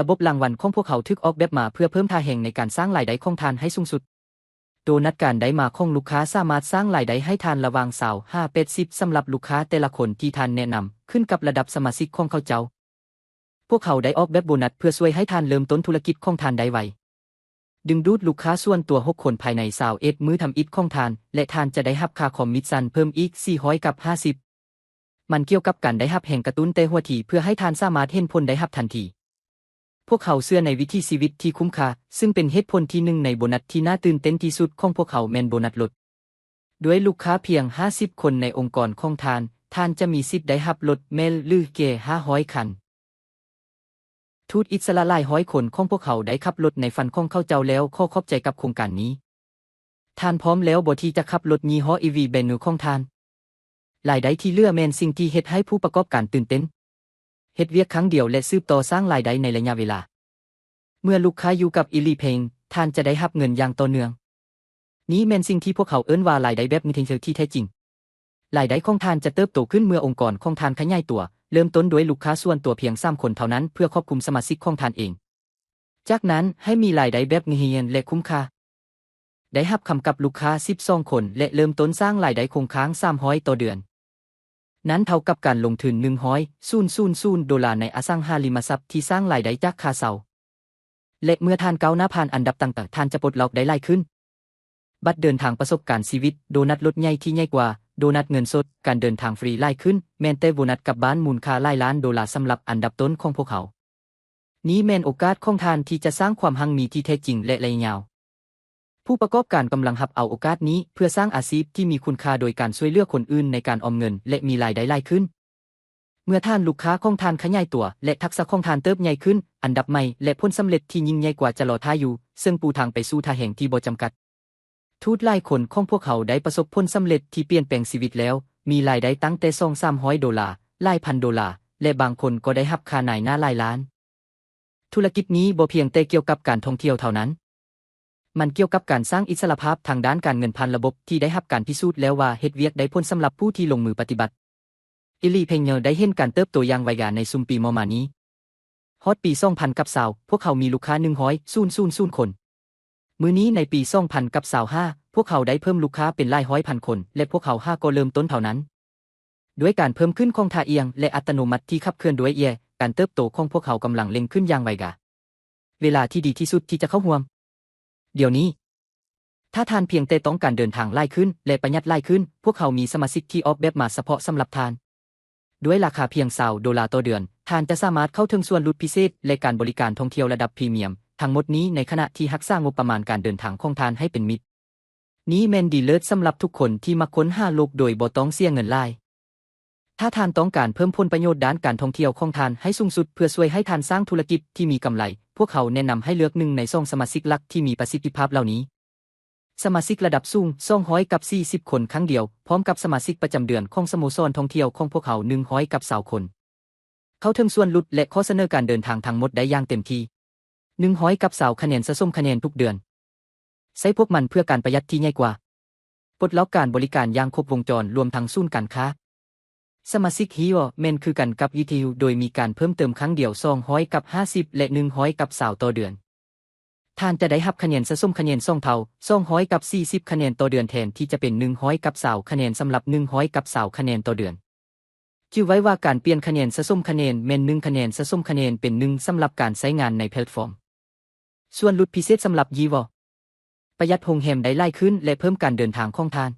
ລະບົບລາງວັນຂອງພວກເຮົາຖືກອອກແບບມາເພື່ອເພີ່ມທ່າແຮງໃນການສ້າງລາຍໄດ້ຂອງທ່ານໃຫ້ສູງສຸດ. ໂດນັດການໄດ້ມາຂອງລູກຄ້າສາມາດສ້າງລາຍໄດ້ໃຫ້ທ່ານລະຫວ່າງຊາວຫາແປດສິບ ສຳລັບລູກຄ້າແຕ່ລະຄົນທີ່ທ່ານແນະນຳ, ຂຶ້ນກັບລະດັບສະມາຊິກຂອງເຂົາເຈົ້າ. ພວກເຮົາໄດ້ອອກແບບໂບນັດເພື່ອຊ່ວຍໃຫ້ທ່ານເລີ່ມຕົ້ນທຸລະກິດຂອງທ່ານໄດ້ໄວ. ດຶງດູດລູກຄ້າສ່ວນຕົວຫົກຄົນພາຍໃນຊາວເອັດມື້ທຳອິດຂອງທ່ານ ແລະ ທ່ານຈະໄດ້ຮັບຄ່າຄອມມິດຊັນເພີ່ມອີກສີ່ຮ້ອຍກັບຫ້າສິບ. ມັນກ່ຽວກັບການໄດ້ຮັບແຮງກະຕຸ້ນແຕ່ຫົວທີເພື່ອໃຫ້ທ່ານສາມາດເຫັນຜົນໄດ້ຮັບທັນທີ. ພວກເຮົາເຊື່ອໃນວິຖີຊີວິດທີ່ຄຸ້ມຄ່າ, ຊຶ່ງເປັນເຫດຜົນທີໜຶ່ງໃນໂບນັດທີ່ໜ້າຕື່ນເຕັ້ນທີ່ສຸດຂອງພວກເຮົາແມ່ນໂບນັດລົດ. ດ້ວຍລູກຄ້າພຽງຫ້າສິບຄົນໃນອົງກອນຂອງທ່ານ, ທ່ານຈະມີສິດໄດ້ຮັບລົດແມນ ຫຼື ເກຫ້າຮ້ອຍຄັນ. ທູດອິດສະຫຼະຫຼາຍຮ້ອຍຄົນຂອງພວກເຮົາໄດ້ຂັບລົດໃນຝັນຂອງເຂົາເຈົ້າແລ້ວ. ຂໍຂອບໃຈກັບໂຄງການນີ້. ທ່ານພ້ອມແລ້ວບໍ່ທີ່ຈະຂັບລົດຍີ່ຫໍ້ ອີ ວີ ແບຣນນິວຂອງທ່ານ? ລາຍໄດ້ທີ່ເຫຼືອແມ່ນສິ່ງທີ່ເຮັດໃຫ້ຜູ້ປະກອບການຕື່ນເຕັ້ນ. ເຮັດວຽກຄັ້ງດຽວ ແລະ ສືບຕໍ່ສ້າງລາຍໄດ້ໃນໄລຍະເວລາ. ເມື່ອລູກຄ້າຢູ່ກັບ Elite Pay, ທ່ານຈະໄດ້ຮັບເງິນຢ່າງຕໍ່ເນື່ອງ. ນີ້ແມ່ນສິ່ງທີ່ພວກເຮົາເອີ້ນວ່າລາຍໄດ້ແບບ Retention ທີ່ແທ້ຈິງ. ລາຍໄດ້ຂອງທ່ານຈະເຕີບໂຕຂຶ້ນເມື່ອອົງກອນຂອງທ່ານຂະຫຍາຍຕົວ, ເລີ່ມຕົ້ນດ້ວຍລູກຄ້າສ່ວນຕົວພຽງສາມຄົນເທົ່ານັ້ນເພື່ອຄວບຄຸມສະມາຊິກຂອງທ່ານເອງ. ຈາກນັ້ນໃຫ້ມີລາຍໄດ້ແບບງືອເຮຍນ ແລະ ຄຸ້ມຄ່າ. ໄດ້ຮັບຄຳກັບລູກຄ້າສິບສອງຄົນ ແລະ ເລີ່ມຕົ້ນສ້າງລາຍໄດ້ຄົງຄ້າງສາມຮ້ອຍຕໍ່ເດືອນ. ນັ້ນເທົ່າກັບການລົງທຶນໜຶ່ງຮ້ອຍໂດລາໃນອະສັງຫາລິມະຊັບທີ່ສ້າງລາຍໄດ້ຈາກຄ່າເຊົ່າ. ແລະ ເມື່ອທ່ານກ້າວໜ້າຜ່ານອັນດັບຕ່າງໆ, ທ່ານຈະປົດລັອກໄດ້ຫຼາຍຂຶ້ນ. ບັດເດີນທາງປະສົບການຊີວິດ, ໂດນັດລົດໃຫຍ່ທີ່ໃຫຍ່ກວ່າ, ໂດນັດເງິນສົດ, ການເດີນທາງຟຣີຫຼາຍຂຶ້ນ, ແມ່ນແຕ່ໂບນັດກັບບ້ານມູນຄ່າຫຼາຍລ້ານໂດລາສຳລັບອັນດັບຕົ້ນຂອງພວກເຮົາ. ນີ້ແມ່ນໂອກາດຂອງທ່ານທີ່ຈະສ້າງຄວາມຮັ່ງມີທີ່ແທ້ຈິງ ແລະ ໄລຍະຍາວ. ຜູ້ປະກອບການກຳລັງຮັບເອົາໂອກາດນີ້ເພື່ອສ້າງອາຊີບທີ່ມີຄຸນຄ່າໂດຍການຊ່ວຍເຫຼືອຄົນອື່ນໃນການອອມເງິນ ແລະ ມີລາຍໄດ້ຫຼາຍຂຶ້ນ. ເມື່ອຖານລູກຄ້າຂອງທ່ານຂະຫຍາຍຕົວ ແລະ ທັກສະຂອງທ່ານເຕີບໃຫຍ່ຂຶ້ນ, ອັນດັບໃໝ່ ແລະ ຜົນສຳເລັດທີ່ຍິ່ງໃຫຍ່ກວ່າຈະລໍຖ້າຢູ່, ເຊິ່ງປູທາງໄປສູ່ທ່າແຮງທີ່ບໍ່ຈຳກັດ. ທູດຫຼາຍຄົນຂອງພວກເຮົາໄດ້ປະສົບຜົນສຳເລັດທີ່ປ່ຽນແປງຊີວິດແລ້ວ, ມີລາຍໄດ້ຕັ້ງແຕ່ສອງສາມຮ້ອຍໂດລາ, ຫຼາຍພັນໂດລາ, ແລະ ບາງຄົນກໍໄດ້ຮັບຄ່ານາຍໜ້າຫຼາຍລ້ານ. ທຸລະກິດນີ້ບໍ່ພຽງແຕ່ກ່ຽວກັບການທ່ອງທ່ຽວເທົ່ານັ້ນ. ມັນກ່ຽວກັບການສ້າງອິດສະຫຼະພາບທາງດ້ານການເງິນຜ່ານລະບົບທີ່ໄດ້ຮັບການພິສູດແລ້ວວ່າເຮັດວຽກໄດ້ຜົນສຳລັບຜູ້ທີ່ລົງມືປະຕິບັດ. Elite Pay ໄດ້ເຫັນການເຕີບໂຕຢ່າງໄວວາໃນຊຸມປີມໍ່ມານີ້. ຮອດປີສອງພັນກັບຊາວ ພວກເຮົາມີລູກຄ້າໜຶ່ງຮ້ອຍໂດຄົນ. ມື້ນີ້ໃນປີສອງພັນກັບຊາວຫ້າ ພວກເຮົາໄດ້ເພີ່ມລູກຄ້າເປັນຫຼາຍຮ້ອຍພັນຄົນ ແລະ ພວກເຮົາຫາກໍເລີ່ມຕົ້ນເທົ່ານັ້ນ. ດ້ວຍການເພີ່ມຂຶ້ນຂອງທ່າອ່ຽງ ແລະ ອັດຕະໂນມັດທີ່ຂັບເຄື່ອນດ້ວຍ ເອໄອ, ການເຕີບໂຕຂອງພວກເຮົາກຳລັງເລັ່ງຂຶ້ນຢ່າງໄວວາ. ເວລາທີ່ດີທີ່ສຸດທີ່ຈະເຂົ້າຮ່ວມ. ດຽວນີ້, ຖ້າທ່ານພຽງແຕ່ຕ້ອງການເດີນທາງຫຼາຍຂຶ້ນ ແລະ ປະຢັດຫຼາຍຂຶ້ນ, ພວກເຮົາມີສະມາຊິກທີ່ອອກແບບມາສະເພາະສຳລັບທ່ານ. ດ້ວຍລາຄາພຽງຊາວໂດລາຕໍ່ເດືອນ, ທ່ານຈະສາມາດເຂົ້າເຖິງສ່ວນຫຼຸດພິເສດ ແລະ ການບໍລິການທ່ອງທ່ຽວລະດັບພຣີມຽມ, ທັງໝົດນີ້ໃນຂະນະທີ່ຮັກສາງົບປະມານການເດີນທາງຂອງທ່ານໃຫ້ເປັນມິດ. ນີ້ແມ່ນດີເລີດສຳລັບທຸກຄົນທີ່ມັກຄົ້ນຫາໂລກໂດຍບໍ່ຕ້ອງເສຍເງິນຫຼາຍ. ຖ້າທ່ານຕ້ອງການເພີ່ມຜົນປະໂຫຍດດ້ານການທ່ອງທ່ຽວຂອງທ່ານໃຫ້ສູງສຸດເພື່ອຊ່ວຍໃຫ້ທ່ານສ້າງທຸລະກິດທີ່ມີກຳໄລ, ພວກເຮົາແນະນຳໃຫ້ເລືອກໜຶ່ງໃນສອງສະມາຊິກຫຼັກທີ່ມີປະສິດທິພາບເຫຼົ່ານີ້. ສະມາຊິກລະດັບສູງ ສອງຮ້ອຍກັບສີ່ສິບຄົນຄັ້ງດຽວ, ພ້ອມກັບສະມາຊິກປະຈຳເດືອນຂອງສະໂມສອນທ່ອງທ່ຽວຂອງພວກເຮົາ ໜຶ່ງຮ້ອຍກັບຊາວຄົນ. ເຂົ້າເຖິງສ່ວນຫຼຸດ ແລະ ຂໍ້ສະເໜີການເດີນທາງທັງໝົດໄດ້ຢ່າງເຕັມທີ່. ໜຶ່ງຮ້ອຍກັບຊາວຄະແນນສະສົມຄະແນນທຸກເດືອນ. ໃຊ້ພວກມັນເພື່ອການປະຢັດທີ່ໃຫຍ່ກວ່າ. ປົດລັອກການບໍລິການຢ່າງຄົບວົງຈອນ, ລວມທັງສູນການຄ້າ. ສະມາຊິກ Hero ແມ່ນຄືກັນກັບ Retail ໂດຍມີການເພີ່ມເຕີມຄັ້ງດຽວ ສອງຮ້ອຍກັບຫ້າສິບ ແລະ ໜຶ່ງຮ້ອຍກັບຊາວຕໍ່ເດືອນ. ທ່ານຈະໄດ້ຮັບຄະແນນສະສົມຄະແນນສອງເທົ່າ, ສອງຮ້ອຍກັບສີ່ສິບຄະແນນຕໍ່ເດືອນ ແທນທີ່ຈະເປັນໜຶ່ງຮ້ອຍກັບຊາວຄະແນນສຳລັບໜຶ່ງຮ້ອຍກັບຊາວຄະແນນຕໍ່ເດືອນ. ຈື່ໄວ້ວ່າການປ່ຽນຄະແນນສະສົມຄະແນນແມ່ນໜຶ່ງຄະແນນສະສົມຄະແນນເປັນໜຶ່ງສຳລັບການໃຊ້ງານໃນແພລດຟອມ. ສ່ວນຫຼຸດພິເສດສຳລັບ Reward. ປະຢັດໂຮງແຮມໄດ້ຫຼາຍຂຶ້ນ ແລະ ເພີ່ມການເດີນທາງຂອງທ່ານ.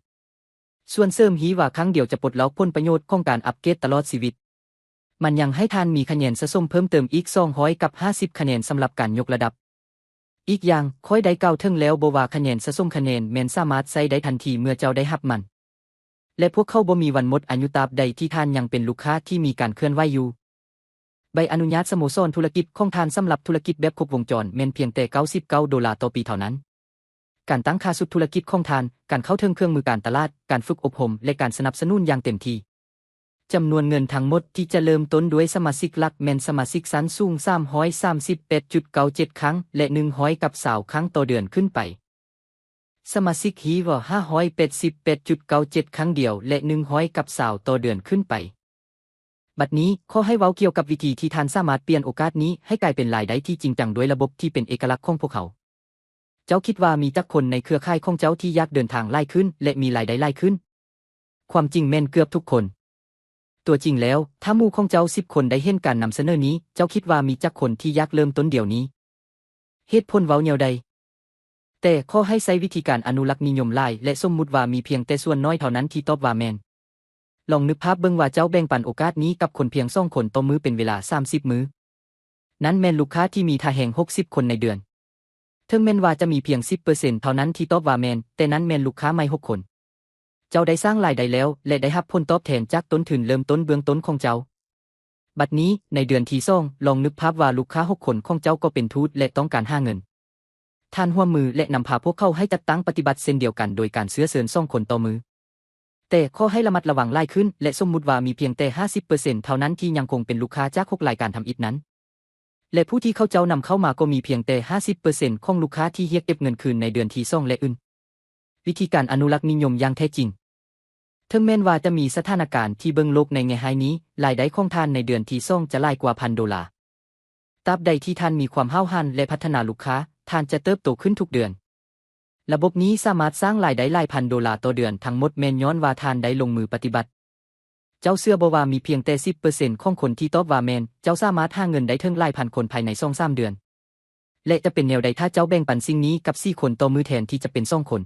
ສ່ວນເສີມຮີວ່າຄັ້ງດຽວຈະປົດລັອກຜົນປະໂຫຍດຂອງການອັບເກຣດຕະຫຼອດຊີວິດ. ມັນຍັງໃຫ້ທ່ານມີຄະແນນສະສົມເພີ່ມເຕີມອີກສອງຮ້ອຍກັບຫ້າສິບຄະແນນສຳລັບການຍົກລະດັບ. ອີກຢ່າງ, ຂ້ອຍໄດ້ກ່າວເຖິງແລ້ວບໍ່ວ່າຄະແນນສະສົມຄະແນນແມ່ນສາມາດໃຊ້ໄດ້ທັນທີເມື່ອເຈົ້າໄດ້ຮັບມັນ. ແລະ ພວກເຂົາບໍ່ມີວັນໝົດອາຍຸຕາບໃດທີ່ທ່ານຍັງເປັນລູກຄ້າທີ່ມີການເຄື່ອນໄຫວຢູ່. ໃບອະນຸຍາດສະໂມສອນທຸລະກິດຂອງທ່ານສຳລັບທຸລະກິດແບບຄົບວົງຈອນແມ່ນພຽງແຕ່ເກົ້າສິບເກົ້າໂດລາຕໍ່ປີເທົ່ານັ້ນ. ການຕັ້ງຄ່າຊຸດທຸລະກິດຂອງທ່ານ, ການເຂົ້າເຖິງເຄື່ອງມືການຕະຫຼາດ, ການຝຶກອົບຮົມ ແລະ ການສະໜັບສະໜູນຢ່າງເຕັມທີ່. ຈຳນວນເງິນທັງໝົດທີ່ຈະເລີ່ມຕົ້ນດ້ວຍສະມາຊິກຫຼັກແມ່ນສະມາຊິກຊັ້ນສູງສາມຮ້ອຍສາມສິບແປດຈຸດເກົ້າເຈັດຄັ້ງ ແລະ ໜຶ່ງຮ້ອຍກັບຊາວຄັ້ງຕໍ່ເດືອນຂຶ້ນໄປ. ສະມາຊິກຮີວໍຫ້າຮ້ອຍແປດສິບແປດຈຸດເກົ້າເຈັດຄັ້ງດຽວ ແລະ ໜຶ່ງຮ້ອຍກັບຊາວຕໍ່ເດືອນຂຶ້ນໄປ. ບັດນີ້, ຂໍໃຫ້ເວົ້າກ່ຽວກັບວິທີທີ່ທ່ານສາມາດປ່ຽນໂອກາດນີ້ໃຫ້ກາຍເປັນລາຍໄດ້ທີ່ຈິງຈັງດ້ວຍລະບົບທີ່ເປັນເອກະລັກຂອງພວກເຮົາ. ເຈົ້າຄິດວ່າມີຈັກຄົນໃນເຄືອຂ່າຍຂອງເຈົ້າທີ່ຢາກເດີນທາງຫຼາຍຂຶ້ນ ແລະ ມີລາຍໄດ້ຫຼາຍຂຶ້ນ? ຄວາມຈິງແມ່ນເກືອບທຸກຄົນ. ຕົວຈິງແລ້ວ, ຖ້າໝູ່ຂອງເຈົ້າສິບຄົນໄດ້ເຫັນການນຳສະເໜີນີ້, ເຈົ້າຄິດວ່າມີຈັກຄົນທີ່ຢາກເລີ່ມຕົ້ນດຽວນີ້? ເຫດຜົນເວົ້າແນວໃດ? ແຕ່ຂໍໃຫ້ໃຊ້ວິທີການອະນຸລັກນິຍົມຫຼາຍ ແລະ ສົມມຸດວ່າມີພຽງແຕ່ສ່ວນນ້ອຍເທົ່ານັ້ນທີ່ຕອບວ່າແມ່ນ. ລອງນຶກພາບເບິ່ງວ່າເຈົ້າແບ່ງປັນໂອກາດນີ້ກັບຄົນພຽງສອງຄົນຕໍ່ມື້ເປັນເວລາສາມສິບມື້. ນັ້ນແມ່ນລູກຄ້າທີ່ມີທ່າແຮງຫົກສິບຄົນໃນເດືອນ. ເຖິງແມ່ນວ່າຈະມີພຽງສິບເປີເຊັນເທົ່ານັ້ນທີ່ຕອບວ່າແມ່ນ, ແຕ່ນັ້ນແມ່ນລູກຄ້າໃໝ່ຫົກຄົນ. ເຈົ້າໄດ້ສ້າງລາຍໄດ້ແລ້ວ ແລະ ໄດ້ຮັບຜົນຕອບແທນຈາກຕົ້ນທຶນເລີ່ມຕົ້ນເບື້ອງຕົ້ນຂອງເຈົ້າ. ບັດນີ້, ໃນເດືອນທີສອງ, ລອງນຶກພາບວ່າລູກຄ້າຫົກຄົນຂອງເຈົ້າກໍເປັນທູດ ແລະ ຕ້ອງການຫາເງິນ. ທ່ານຮ່ວມມື ແລະ ນຳພາພວກເຂົາໃຫ້ຈັດຕັ້ງປະຕິບັດເຊັ່ນດຽວກັນໂດຍການເຊື້ອເຊີນສອງຄົນຕໍ່ມື້. ແຕ່ຂໍໃຫ້ລະມັດລະວັງຫຼາຍຂຶ້ນ ແລະ ສົມມຸດວ່າມີພຽງແຕ່ຫ້າສິບເປີເຊັນເທົ່ານັ້ນທີ່ຍັງຄົງເປັນລູກຄ້າຈາກຫົກລາຍການທຳອິດນັ້ນ. ແລະ ຜູ້ທີ່ເຂົາເຈົ້ານຳເຂົ້າມາກໍມີພຽງແຕ່ຫ້າສິບເປີເຊັນຂອງລູກຄ້າທີ່ຮຽກເກັບເງິນຄືນໃນເດືອນທີສອງ ແລະ ອື່ນ. ວິທີການອະນຸລັກນິຍົມຢ່າງແທ້ຈິງ. ເຖິງແມ່ນວ່າຈະມີສະຖານະການທີ່ເບິ່ງໂລກໃນແງ່ຮ້າຍນີ້, ລາຍໄດ້ຂອງທ່ານໃນເດືອນທີສອງຈະຫຼາຍກວ່າພັນໂດລາ. ຕາບໃດທີ່ທ່ານມີຄວາມຫ້າວຫັນ ແລະ ພັດທະນາລູກຄ້າ, ທ່ານຈະເຕີບໂຕຂຶ້ນທຸກເດືອນ. ລະບົບນີ້ສາມາດສ້າງລາຍໄດ້ຫຼາຍພັນໂດລາຕໍ່ເດືອນ, ທັງໝົດແມ່ນຍ້ອນວ່າທ່ານໄດ້ລົງມືປະຕິບັດ. ເຈົ້າເຊື່ອບໍ່ວ່າມີພຽງແຕ່ສິບເປີເຊັນຂອງຄົນທີ່ຕອບວ່າແມ່ນ, ເຈົ້າສາມາດຫາເງິນໄດ້ເຖິງຫຼາຍພັນຄົນພາຍໃນສອງສາມເດືອນ? ແລະ ຈະເປັນແນວໃດຖ້າເຈົ້າແບ່ງປັນສິ່ງນີ້ກັບສີ່ຄົນຕໍ່ມື້ແທນທີ່ຈະເປັນສອງຄົນ?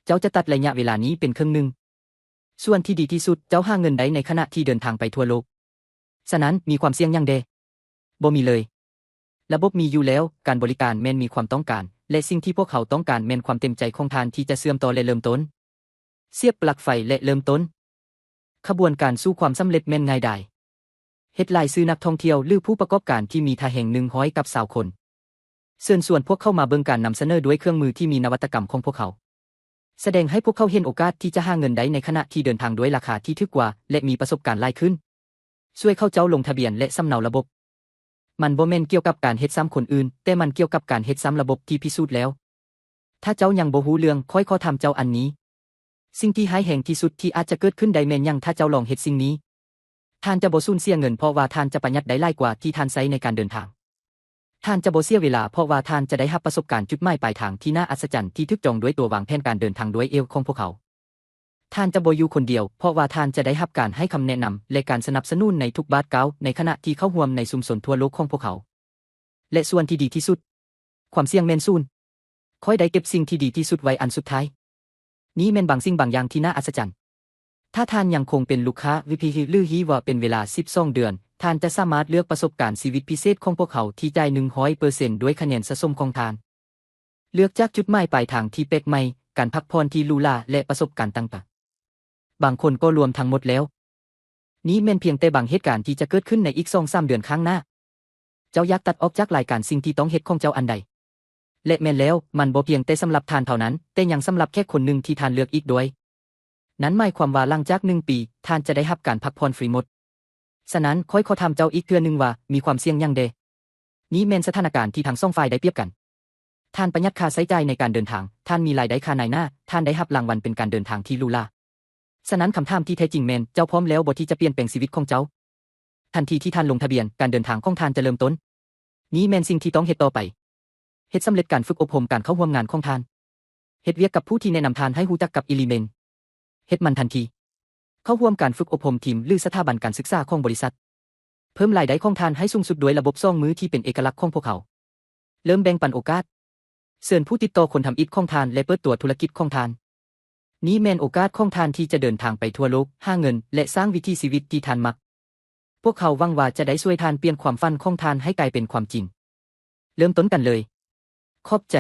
ເຈົ້າຈະຕັດໄລຍະເວລານີ້ເປັນເຄິ່ງໜຶ່ງ. ສ່ວນທີ່ດີທີ່ສຸດ, ເຈົ້າຫາເງິນໄດ້ໃນຂະນະທີ່ເດີນທາງໄປທົ່ວໂລກ. ສະນັ້ນ, ມີຄວາມສ່ຽງຫຍັງແດ່? ບໍ່ມີເລີຍ. ລະບົບມີຢູ່ແລ້ວ, ການບໍລິການແມ່ນມີຄວາມຕ້ອງການ, ແລະ ສິ່ງທີ່ພວກເຮົາຕ້ອງການແມ່ນຄວາມເຕັມໃຈຂອງທ່ານທີ່ຈະເຊື່ອມຕໍ່ ແລະ ເລີ່ມຕົ້ນ. ສຽບປລັກໄຟ ແລະ ເລີ່ມຕົ້ນ. ຂະບວນການສູ່ຄວາມສຳເລັດແມ່ນງ່າຍດາຍ. ເຮັດລາຍຊື່ນັກທ່ອງທ່ຽວ ຫຼື ຜູ້ປະກອບການທີ່ມີທ່າແຮງໜຶ່ງຮ້ອຍກັບຊາວຄົນ. ເຊີນຊວນພວກເຂົາມາເບິ່ງການນຳສະເໜີດ້ວຍເຄື່ອງມືທີ່ມີນະວັດຕະກຳຂອງພວກເຮົາ. ສະແດງໃຫ້ພວກເຂົາເຫັນໂອກາດທີ່ຈະຫາເງິນໄດ້ໃນຂະນະທີ່ເດີນທາງດ້ວຍລາຄາທີ່ຖືກກວ່າ ແລະ ມີປະສົບການຫຼາຍຂຶ້ນ. ຊ່ວຍເຂົາເຈົ້າລົງທະບຽນ ແລະ ສຳເນົາລະບົບ. ມັນບໍ່ແມ່ນກ່ຽວກັບການເຮັດຊ້ຳຄົນອື່ນ, ແຕ່ມັນກ່ຽວກັບການເຮັດຊ້ຳລະບົບທີ່ພິສູດແລ້ວ. ຖ້າເຈົ້າຍັງບໍ່ຮູ້ເລື່ອງ, ຂ້ອຍຂໍຖາມເຈົ້າອັນນີ້. ສິ່ງທີ່ຮ້າຍແຮງທີ່ສຸດທີ່ອາດຈະເກີດຂຶ້ນໄດ້ແມ່ນຫຍັງຖ້າເຈົ້າລອງເຮັດສິ່ງນີ້? ທ່ານຈະບໍ່ສູນເສຍເງິນເພາະວ່າທ່ານຈະປະຢັດໄດ້ຫຼາຍກວ່າທີ່ທ່ານໃຊ້ໃນການເດີນທາງ. ທ່ານຈະບໍ່ເສຍເວລາເພາະວ່າທ່ານຈະໄດ້ຮັບປະສົບການຈຸດໝາຍປາຍທາງທີ່ໜ້າອັດສະຈັນທີ່ຖືກຈອງດ້ວຍຕົວວາງແຜນການເດີນທາງດ້ວຍເອວຂອງພວກເຮົາ. ທ່ານຈະບໍ່ຢູ່ຄົນດຽວເພາະວ່າທ່ານຈະໄດ້ຮັບການໃຫ້ຄຳແນະນຳ ແລະ ການສະໜັບສະໜູນໃນທຸກບາດກ້າວໃນຂະນະທີ່ເຂົ້າຮ່ວມໃນຊຸມຊົນທົ່ວໂລກຂອງພວກເຮົາ. ແລະ ສ່ວນທີ່ດີທີ່ສຸດ, ຄວາມສ່ຽງແມ່ນສູນ. ຂ້ອຍໄດ້ເກັບສິ່ງທີ່ດີທີ່ສຸດໄວ້ອັນສຸດທ້າຍ. ນີ້ແມ່ນບາງສິ່ງບາງຢ່າງທີ່ໜ້າອັດສະຈັນ. ຖ້າທ່ານຍັງຄົງເປັນລູກຄ້າ ວີໄອພີ ຫຼື ຮີວໍເປັນເວລາສິບສອງເດືອນ, ທ່ານຈະສາມາດເລືອກປະສົບການຊີວິດພິເສດຂອງພວກເຮົາທີ່ຈ່າຍໜຶ່ງຮ້ອຍເປີເຊັນດ້ວຍຄະແນນສະສົມຂອງທ່ານ. ເລືອກຈາກຈຸດໝາຍປາຍທາງທີ່ແປກໃໝ່, ການພັກຜ່ອນທີ່ຫຼູຫຼາ ແລະ ປະສົບການຕ່າງໆ. ບາງຄົນກໍລວມທັງໝົດແລ້ວ. ນີ້ແມ່ນພຽງແຕ່ບາງເຫດການທີ່ຈະເກີດຂຶ້ນໃນອີກສອງສາມເດືອນຂ້າງໜ້າ. ເຈົ້າຢາກຕັດອອກຈາກລາຍການສິ່ງທີ່ຕ້ອງເຮັດຂອງເຈົ້າອັນໃດ? ແລະ ແມ່ນແລ້ວ, ມັນບໍ່ພຽງແຕ່ສຳລັບທ່ານເທົ່ານັ້ນ, ແຕ່ຍັງສຳລັບແຂກຄົນໜຶ່ງທີ່ທ່ານເລືອກອີກດ້ວຍ. ນັ້ນໝາຍຄວາມວ່າຫຼັງຈາກໜຶ່ງປີ, ທ່ານຈະໄດ້ຮັບການພັກຜ່ອນຟຣີໝົດ. ສະນັ້ນ, ຂ້ອຍຂໍຖາມເຈົ້າອີກເທື່ອໜຶ່ງວ່າ, ມີຄວາມສ່ຽງຫຍັງແດ່? ນີ້ແມ່ນສະຖານະການທີ່ທັງສອງຝ່າຍໄດ້ປຽບກັນ. ທ່ານປະຢັດຄ່າໃຊ້ຈ່າຍໃນການເດີນທາງ, ທ່ານມີລາຍໄດ້ຄ່ານາຍໜ້າ, ທ່ານໄດ້ຮັບລາງວັນເປັນການເດີນທາງທີ່ຫຼູຫຼາ. ສະນັ້ນຄຳຖາມທີ່ແທ້ຈິງແມ່ນ, ເຈົ້າພ້ອມແລ້ວບໍ່ທີ່ຈະປ່ຽນແປງຊີວິດຂອງເຈົ້າ? ທັນທີທີ່ທ່ານລົງທະບຽນ, ການເດີນທາງຂອງທ່ານຈະເລີ່ມຕົ້ນ. ນີ້ແມ່ນສິ່ງທີ່ຕ້ອງເຮັດຕໍ່ໄປ. ເຮັດສຳເລັດການຝຶກອົບຮົມການເຂົ້າຮ່ວມງານຂອງທ່ານ. ເຮັດວຽກກັບຜູ້ທີ່ແນະນຳທ່ານໃຫ້ຮູ້ຈັກກັບ Element. ເຮັດມັນທັນທີ. ເຂົ້າຮ່ວມການຝຶກອົບຮົມທີມ ຫຼື ສະຖາບັນການສຶກສາຂອງບໍລິສັດ. ເພີ່ມລາຍໄດ້ຂອງທ່ານໃຫ້ສູງສຸດດ້ວຍລະບົບສອງມື້ທີ່ເປັນເອກະລັກຂອງພວກເຮົາ. ເລີ່ມແບ່ງປັນໂອກາດ. ເຊີນຜູ້ຕິດຕໍ່ຄົນທຳອິດຂອງທ່ານ ແລະ ເປີດຕົວທຸລະກິດຂອງທ່ານ. ນີ້ແມ່ນໂອກາດຂອງທ່ານທີ່ຈະເດີນທາງໄປທົ່ວໂລກ, ຫາເງິນ ແລະ ສ້າງວິຖີຊີວິດທີ່ທ່ານມັກ. ພວກເຮົາຫວັງວ່າຈະໄດ້ຊ່ວຍທ່ານປ່ຽນຄວາມຝັນຂອງທ່ານໃຫ້ກາຍເປັນຄວາມຈິງ. ເລີ່ມຕົ້ນກັນເລີຍ. ຂອບໃຈ.